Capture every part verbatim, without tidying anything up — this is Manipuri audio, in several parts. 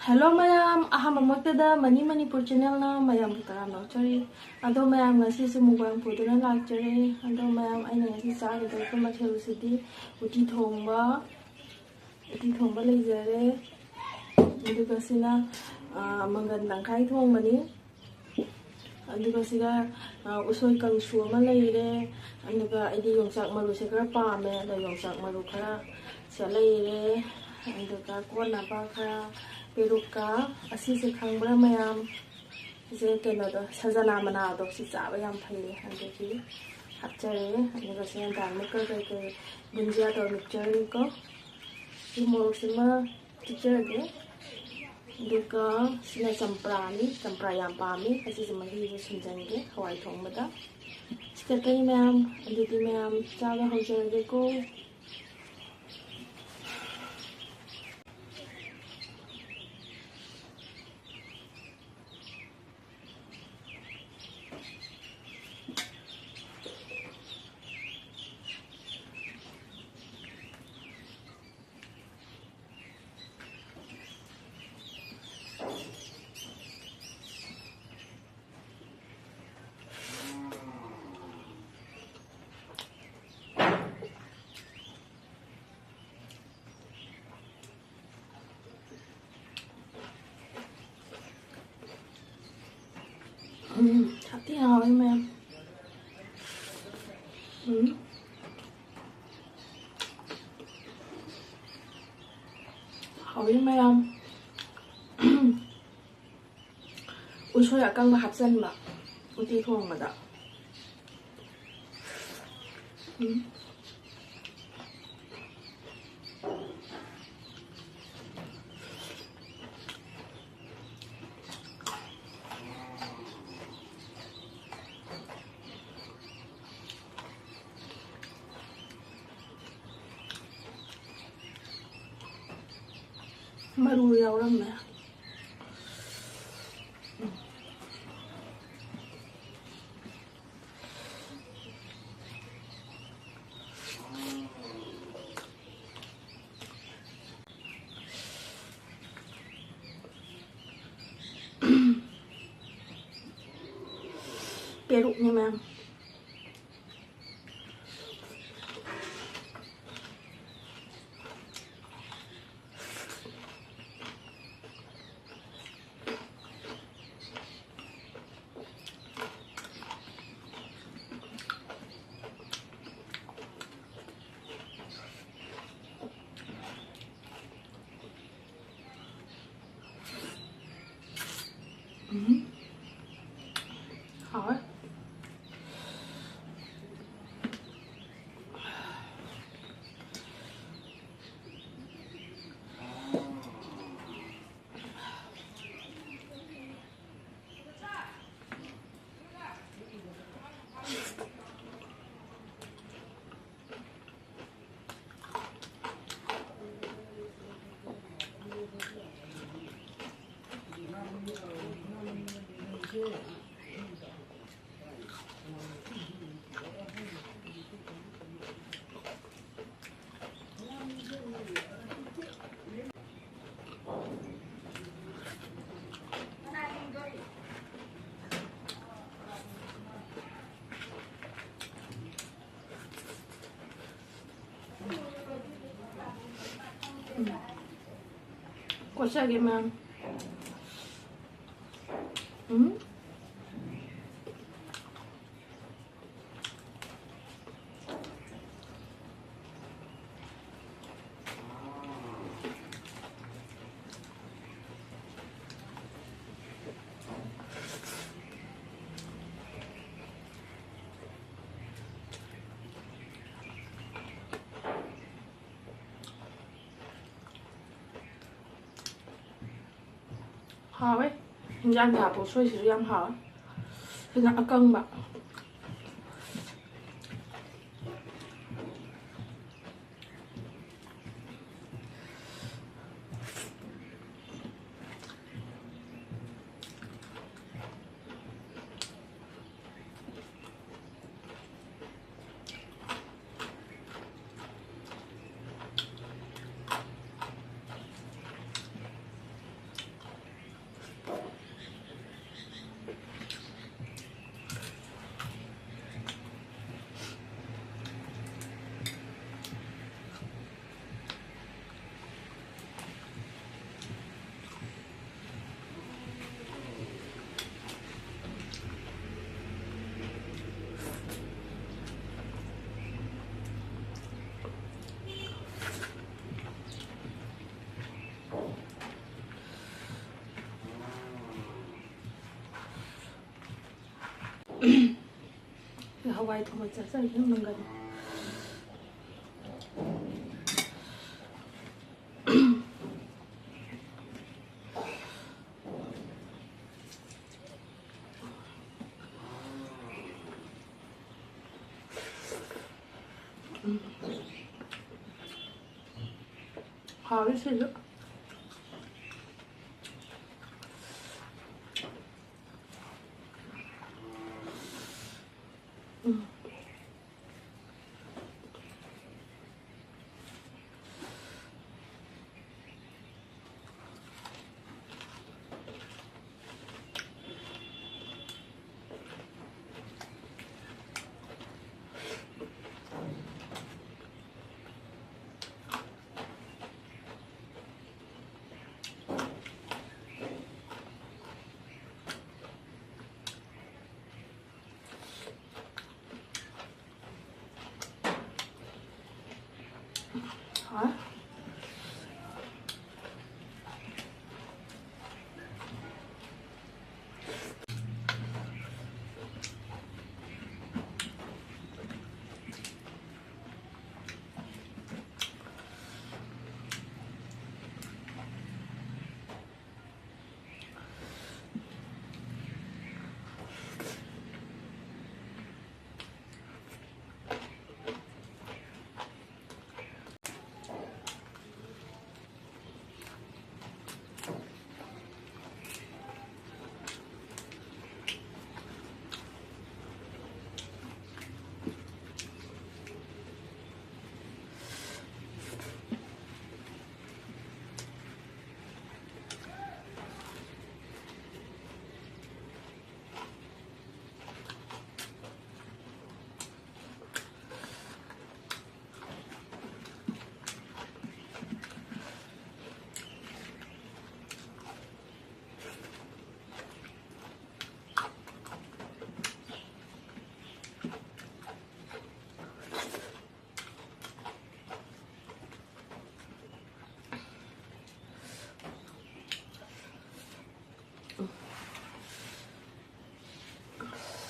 Hello ꯃꯌꯥꯝ, ꯑꯍꯥꯟꯕꯃꯛꯇꯗ ꯃꯅꯤ ꯃꯅꯤꯄꯨꯔ ꯆꯦꯅꯦꯜꯅ ꯃꯌꯥꯝꯕꯨ ꯇꯔꯥꯝꯅ ꯑꯣꯛꯆꯔꯤ꯫ ꯑꯗꯣ ꯃꯌꯥꯝ, ꯉꯁꯤꯁꯨ ꯃꯨꯛꯕꯥꯡ ꯄꯨꯗꯨꯅ ꯂꯥꯛꯆꯔꯦ꯫ ꯑꯗꯣ ꯃꯌꯥꯝ, ꯑꯩꯅ ꯉꯁꯤ ꯆꯥꯒꯗꯧꯔꯤꯕ ꯃꯊꯦꯜꯁꯤꯗꯤ ꯎꯇꯤ ꯊꯣꯡꯕ, ꯎꯇꯤ ꯊꯣꯡꯕ ꯂꯩꯖꯔꯦ꯫ ꯑꯗꯨꯒ ꯁꯤꯅ, ꯑ, ꯃꯪꯒꯟ ꯇꯪꯈꯥꯏ ꯊꯣꯡꯕꯅꯤ꯫ ꯑꯗꯨꯒ ꯁꯤꯒ, ꯑ, ꯎꯁꯣꯏ ꯀꯥꯡꯁꯨ ꯑꯃ ꯂꯩꯔꯦ꯫ ꯑꯗꯨꯒ ꯑꯩꯗꯤ ꯌꯣꯡꯆꯥꯛ ꯃꯔꯨꯁꯦ ꯈꯔ ꯄꯥꯝꯃꯦ, ꯑꯗꯣ ꯌꯣꯡꯆꯥꯛ ꯃꯔꯨ ꯈꯔ ꯁꯤꯗ ꯂꯩꯔꯦ꯫ ꯑꯗꯨꯒ ꯀꯣꯠꯅꯕ ꯈꯔ, ꯄꯦꯔꯨꯛꯀ, ꯑꯁꯤꯁꯦ ꯈꯪꯕ꯭ꯔꯥ ꯃꯌꯥꯝ? ꯁꯤꯁꯦ ꯀꯩꯅꯣꯗꯣ, ꯁꯖꯅꯥ ꯃꯅꯥꯗꯣ, ꯁꯤ ꯆꯥꯕ ꯌꯥꯝ ꯐꯩꯌꯦ꯫ ꯑꯗꯨꯒꯤ ꯍꯥꯞꯆꯔꯦ꯫ ꯑꯗꯨꯒ ꯁꯤꯅ ꯗꯥꯜꯃꯨꯛꯀ ꯀꯩꯀꯩ, ꯕꯨꯟꯖꯤꯌꯥ ꯇꯧꯔ ꯃꯤꯛꯆꯔꯅꯤꯀꯣ꯫ ꯁꯤ ꯃꯣꯔꯣꯛꯁꯤꯃ ꯆꯤꯛꯆꯔꯒꯦ꯫ ꯑꯗꯨꯒ ꯁꯤꯅ ꯆꯝꯄ꯭ꯔꯥꯅꯤ, ꯆꯝꯄ꯭ꯔꯥ ꯌꯥꯝ ꯄꯥꯝꯃꯤ꯫ ꯑꯁꯤꯁꯦ ꯃꯍꯤꯁꯦ ꯁꯨꯝꯖꯟꯒꯦ ꯍꯋꯥꯏ ꯊꯣꯡꯕꯗ꯫ ꯁꯤ ꯈꯛꯇꯅꯤ ꯃꯌꯥꯝ꯫ ꯑꯗꯨꯗꯤ ꯃꯌꯥꯝ ꯆꯥꯕ ꯍꯧꯖꯔꯒꯦꯀꯣ꯫ ꯎꯝ, ꯁꯥꯊꯤ ꯍꯥꯎꯋꯦ ꯃꯌꯥꯝ꯫ ꯎꯝ꯫ ꯍꯥꯎꯋꯤ ꯃꯌꯥꯝ꯫ ꯎꯁꯣꯏ ꯑꯀꯪꯕ ꯍꯥꯞꯆꯟꯕ ꯎꯇꯤ ꯊꯣꯡꯕꯗ꯫ ꯎꯝ꯫ ꯃꯔꯨ ꯌꯥꯎꯔꯝꯃꯦ꯫ ꯄꯦꯔꯨꯛꯅꯦ ꯃꯌꯥꯝ꯫ ꯎꯝ꯫ ꯍꯥꯎꯋꯦ꯫ ꯀꯣꯠꯆꯒꯦ ꯃꯌꯥꯝ꯫ ꯎꯝ꯫ ꯍꯥꯎꯋꯦ꯫ ꯍꯤꯟꯖꯥꯡꯗ ꯍꯥꯞꯄ ꯎꯁꯣꯏꯁꯤꯁꯨ ꯌꯥꯝ ꯍꯥꯎꯋꯦ꯫ ꯁꯤꯅ ꯑꯀꯪꯕ꯫ ꯍꯋꯥꯏ ꯊꯣꯡꯕ ꯆꯥꯖꯔꯤꯅ ꯃꯪꯒꯜ꯫ ꯍꯥꯎꯋꯤ ꯁꯤꯁꯨ꯫ ꯎꯝ꯫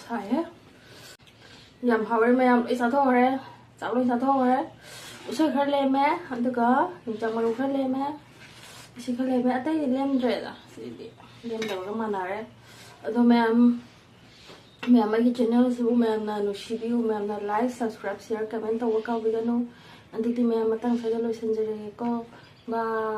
ꯁꯥꯏꯍꯦ꯫ ꯌꯥꯝ ꯍꯥꯎꯔꯦ ꯃꯌꯥꯝ, ꯂꯣꯏ ꯆꯥꯊꯣꯛꯈ꯭ꯔꯦ꯫ ꯆꯥꯛ ꯂꯣꯏ ꯆꯥꯊꯣꯛꯈ꯭ꯔꯦ꯫ ꯎꯁꯣꯏ ꯈꯔ ꯂꯦꯝꯃꯦ, ꯑꯗꯨꯒ ꯌꯣꯡꯆꯥꯛ ꯃꯔꯨ ꯈꯔ ꯂꯦꯝꯃꯦ꯫ ꯑꯁꯤ ꯈꯔ ꯂꯦꯝꯃꯦ, ꯑꯇꯩꯗꯤ ꯂꯦꯝꯗ꯭ꯔꯦꯗ꯫ ꯁꯤꯗꯤ ꯂꯦꯝꯗꯕꯒ ꯃꯥꯟꯅꯔꯦ꯫ ꯑꯗꯣ ꯃꯌꯥꯝ, ꯃꯌꯥꯝ ꯑꯩꯒꯤ ꯆꯦꯅꯦꯜꯁꯤꯕꯨ ꯃꯌꯥꯝꯅ ꯅꯨꯡꯁꯤꯕꯤꯌꯨ, ꯃꯌꯥꯝꯅ like, subscribe, share, comment ꯇꯧꯕ ꯀꯥꯎꯕꯤꯒꯅꯨ꯫ ꯑꯗꯨꯗꯤ ꯃꯌꯥꯝ ꯃꯇꯥꯡ ꯁ꯭ꯋꯥꯏꯗ ꯂꯣꯏꯁꯤꯟꯖꯔꯒꯦꯀꯣ꯫ Bye꯫